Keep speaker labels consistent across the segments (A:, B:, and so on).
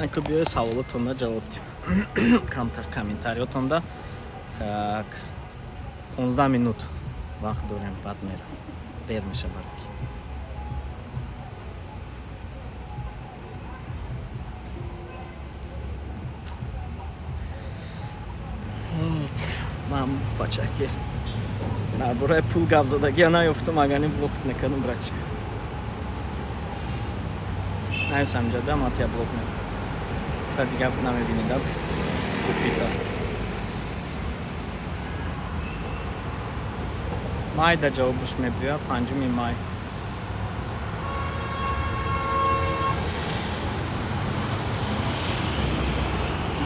A: Ку биёи, саволотонда ҷавоб диҳем, камтар комментариётонда. Так, 15 минут вақт дорем, баъд мерам, дер меша барки. Ман, бачаки, дар бораи пул гап задагия наёфтам, агар не, блокт мекардам, братчика. Наёс, ҳамҷада ман тия блок мекунам, са дига намебинӣ да купита. Майда ҷавобаш мебиёяд, 5 май.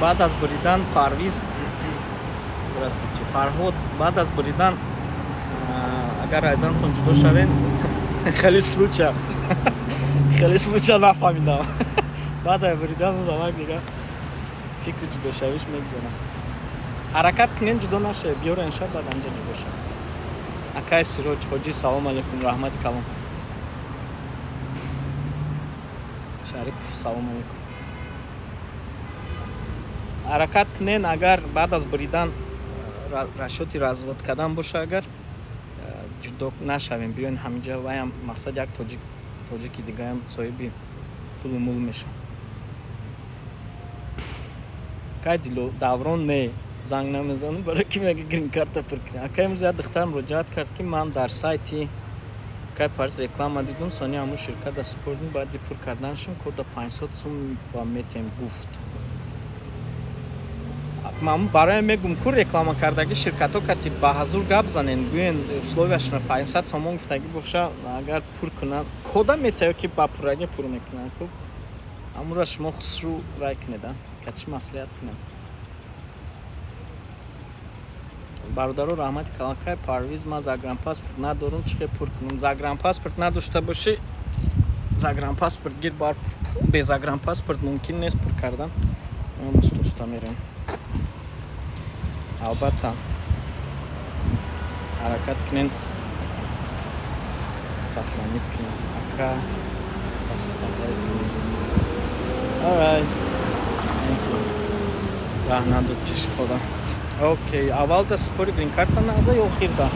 A: Баъд аз буридан, Парвиз, здравствуйте, Фарҳод. Баъд аз буридан, агар аз занатон ҷудо шавен, хеле случай, хеле случай, нафаҳмидам. Баъд аз буридан занак дига фикри ҷудошавиш мегзарам. Ҳаракат кунен, ҷудо нашавед, биёрен ша, баъд анҷа ҷудо шавед. Акай Сироҷ ҳоҷӣ, салом алейкум, раҳмати калом. Шарипов, салом алейкум. Ҳаракат кунен, агар баъд аз буридан расчёти развод кардан боша, агар ҷудо нашавем, биёен ҳаминҷа. Ваям мақсад як тоҷик, тоҷики дигаям соҳиби пулу мул мешавад. Кай дило даврон не занг намезанам, барои ки мега грин-карта пур кунем. Акай, имрӯз як духтар муроҷиат кард, ки ман дар сайти кай парс реклама дидум, сони ҳамун ширката супордим, баъди пур карданашон кода 500 сум ба метем гуфт. Ман барои мегум ку, реклама кардаги ширкатҳо кати ба ҳазур гап занен, гӯен условияшона. 500 сомон гуфтагӣ боша, агар пур кунанд, кода метаё, ки ба пуррагӣ пур мекунанд ку, ҳамура шумо хусрӯ рай кунед, катиш маслиҳат кунед. Бародаро, раҳмати калакай. Парвиз, ман загранпаспорт надорам, чӣ хел пур кунам? Загранпаспорт надошта бошӣ, загранпаспорт гир бар. Бе загранпаспорт мумкин нест пур кардан. Уста мерем, албатта, ҳаракат кунен, сохранить кунем. Ака, alright, раҳ надод пеши худам. Окей, аввалда супори грин-карта наза ё охирда?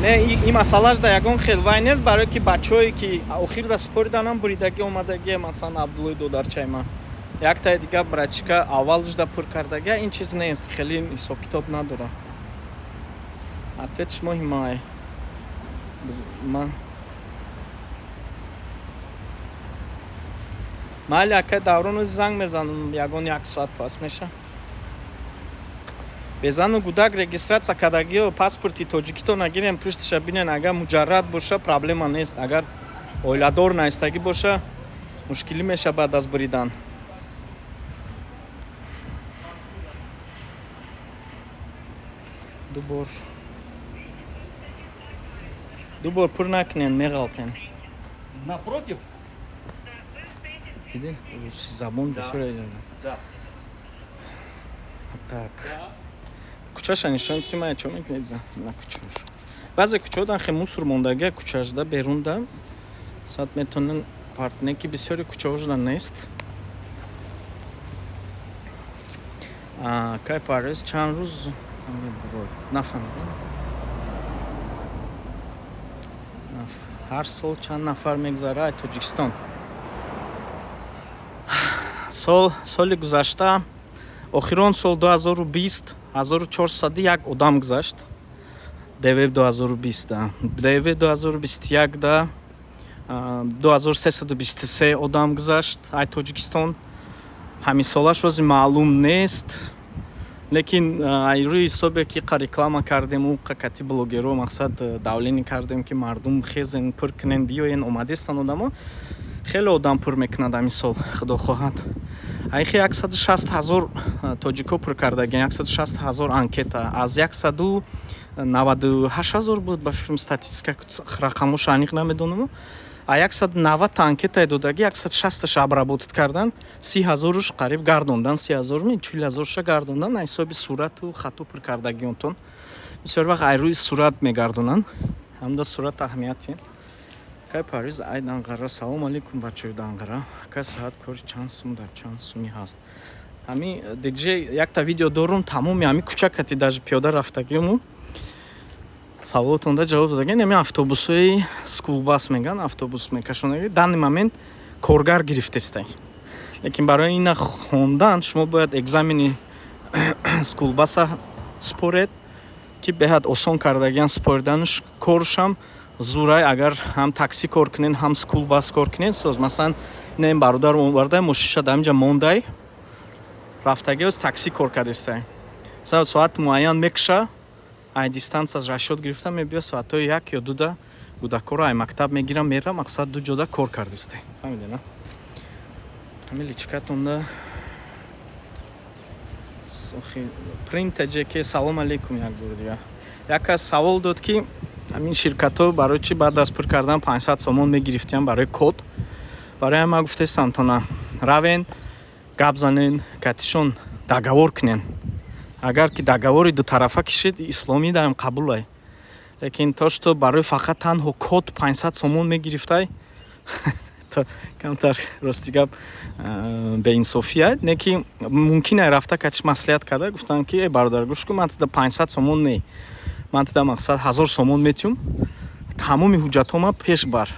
A: Не, ин масъалаш да ягон хел вай нест, барое ки бачаҳое ки охирда супориданам, буридагӣ омадагӣ, масалан, Абдуллои додарчаи ман, яктаи дига братчика аввалшда пур кардагия. Ин чиз нест, хеле ҳисобкитоб надорам. Ответш моҳи май. Ман майли, акай даврон, занг мезанам, ягон як соат пас меша. Безану гудак регистрация кардагиё, паспорти тоҷикито нагирем, пуштиша бинен, агар муҷаррад боша, проблема нест, агар оиладор наистагӣ боша, мушкилӣ меша баъд аз буридан. Дубор, дубор пур накунен, меғалтен.
B: Напротив?
A: Диди, руси забон бисёр.
B: Да.
A: Так, кӯчаша нишон ки ман чо мекунед на кӯчаш. Баъзе кӯчаҳодан хе мусор мондагия, кӯчашда, берунда сад метонен партне, ки бисёри кӯчаҳошда нест. Кай Париз чанд рӯз нафаҳмидам. Ҳар сол чанд нафар мегзара аз Тоҷикистон? Сол, соли гузашта, охирон сол 2020, 1401 одам гузашт. ДВ 2020, ДВ 2021 да 2323 одам гузашт ай Тоҷикистон. Ҳамин солаш рози маълум нест, лекин ай рӯи ҳисобе ки қа реклама кардем, ӯ қакати блогеро, мақсад, давление кардем, ки мардум хезен, пур кунен, биёен, омадестан одамо. Хеле одам пур мекунад ҳамин сол, худо хоҳад. Айхи 160 ҳазор тоҷико пур кардагиан, 160 ҳазор анкета аз 198 ҳазор буд, ба фикрам, статистика рақамоша аниқ намедонам. А 190 та анкетаи додагӣ, 160таша обработать кардан, 30 ҳазоруш қариб гардондан, 30 ҳазор, 40 ҳазоруша гардондан. Ҳисоби сурату хату пур кардагионтон бисёр вақт ай рӯи сурат мегардонанд, ҳамда сурат аҳамияти. Кай Парвиз ай Данғара. Салом алейкум, бачаҳои Данғара. Ака, саат кори чанд сум, дар чанд сумӣ ҳаст? Ҳами диҷ якта видео дорум, тамоми ҳами кӯчакати, даже пиёда рафтагиуму саволотонда ҷавоб додаген. Ҳами автобусҳои school bus меган, автобус мекашонаги, данный момент коргар гирифтестай, лекин барои ина хондан шумо бояд экзамени school bus а според, ки беҳад осон кардагиан спориданаш. Корушам зурай, агар ҳам такси кор кунен, ҳам school bus кор кунен. Соз, масалан, ина ин бародар овардай, мошиша дар инҷа мондай, рафтагиоз такси кор кардестай. Масалан, соат муайян мекуша, ай дистанция расчёт гирифта мебиёд, соатҳои 1 ё 2-да кӯдакҳоро ай мактаб мегирам, мера. Мақсад, ду ҷода кор кардестай, фаҳмиде на? Ҳами личкатонда принтаҷе. Салом алейкум як бор дига. Як кас савол дод, ки ҳамин ширкатҳо барои чӣ баъд аз пур кардан 500 сомон мегирифтиям барои код. Барои ҳам ман гуфтестам тона: равен, гап занен, катишон договор кунен. Агар ки договори дутарафа кишид, исломӣ даам қабулай, лекин то что барои фақат танҳо код 500 сомон мегирифтай, камтар, рости гап, беинсофия. Не ки мумкин ай рафта катиш маслиҳат карда гуфтам, ки э бародар, гӯш кун, ман туда 500 сомон не, ман туда, мақсад, 1000 сомон метиҳум, тамоми ҳуҷҷатҳома пеш бар.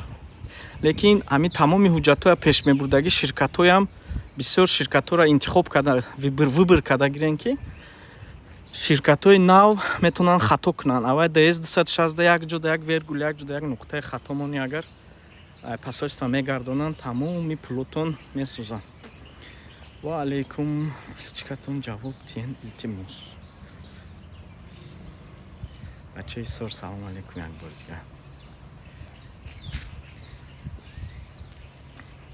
A: Лекин ҳамин тамоми ҳуҷҷатҳоя пеш мебурдагӣ ширкатҳоям бисёр, ширкатҳоро интихоб карда, выбор карда гирен, ки ширкатҳои нав метавонанд хато кунанд. Аввал ДС 260 як ҷода як вергул, як ҷода як нуқтаи хато мони, агар посольство мегардонанд, тамоми пулотон месӯзанд. Ва алейкум, личкатон ҷавоб диҳен, илтимос. Бачаи сор, салом алейкум як бор дигар.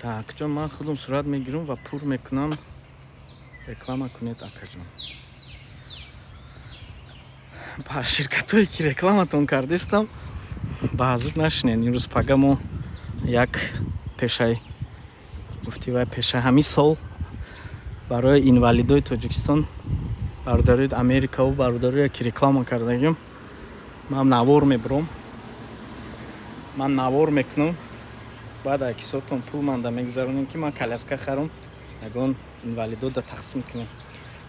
A: Так, ҷон, ман худам сурат мегирам ва пур мекунам, реклама кунед, акаҷон. Ба ширкатҳое ки рекламатон кардистам, ба ҳазур нашинен. Имрӯз пага мо як пешай гуфти вай, пешай ҳамин сол барои инвалидои Тоҷикистон, бародарои Америкаву бародарое ки реклама кардагим, ман навор мебурам, ман навор мекунам. Баъд акисотон пул манда мегузаронем, ки ман коляска харам, ягон инвалидода тақсим кунем,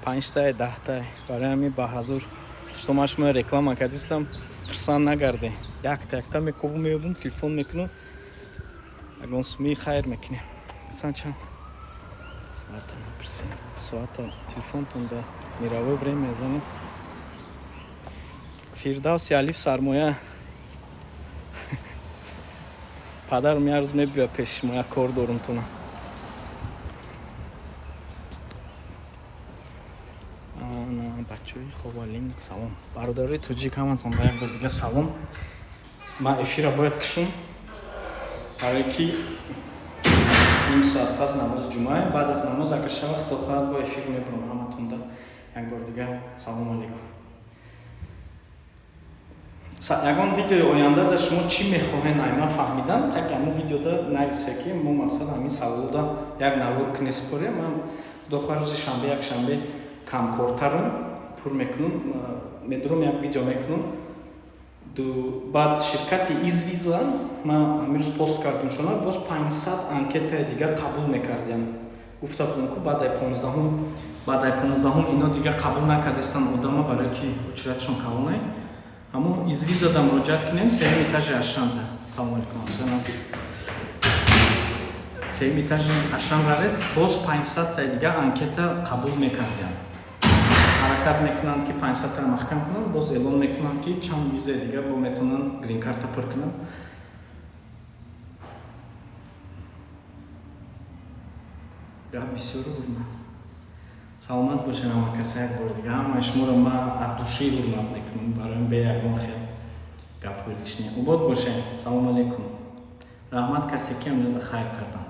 A: панҷтай, 10-тай. Барои ҳамин ба ҳазур, что ман шумо реклама кардистам, хурсанд нагарде. Якта якта мекобу, меёбум, телефон мекунам, ягон сумии хайр мекунем. Сан чанд соата напурсем, соата телефонтон да мировое время занем. Фирдавси Алиф сармоя, падарам як рӯз мебиёд пеши шумо, як кор дорум тона. Бачаҳои Ховалинг, салом. Бародарои тоҷик, ҳаматон ба як бор дига салом. Ман эфира бояд кушум, барое ки ним соат пас намози ҷумъа. Баъд аз намоз, агар шава, худо хоҳад, бо эфир мебурам. Ҳаматонда як бор дига салом алейкум. Ягон видеои оянда да шумо чӣ мехоҳен, ай ман фаҳмидам, так ҳамон видеода нависе, ки мо, мақсад, ҳамин саволода як навор кунем, спорем. Ман, худо хоҳад, рӯзи шанбе, якшанбе камкортарум, пур мекунам, медурам, як видео мекунам. Баъд ширкати Извиза, ман ҳамин рӯз пост кардум шона, боз 500 анкетаи дигар қабул мекардиям. Гуфта будам ку, баъд ай 15-ум, баъд ай 15-ум ино дигар қабул накардистан одама, барое ки очередшон калонай. Ҳамон Извизада муроҷиат кунем, сеюм этажи Ашанда. Салому алейкум. Сеюм этажи Ашан равед, боз 500-таи дигар анкета қабул мекардиям. Ҳаракат мекунанд, ки 500-тара маҳкам кунанд, боз эълон мекунанд, ки чанд визаи дигар бо метавонанд гринкарта пур кунанд. Гап бисёру ҳурмат. Саломат бошед ҳама каса. Як бор дига ҳамаи шуморо ман от души ҳурмат мекунам, барои бе ягон хел гапҳои лишний. Обод бошед, салому алейкум. Раҳмат касе ки ҳамҷода хайр кардам.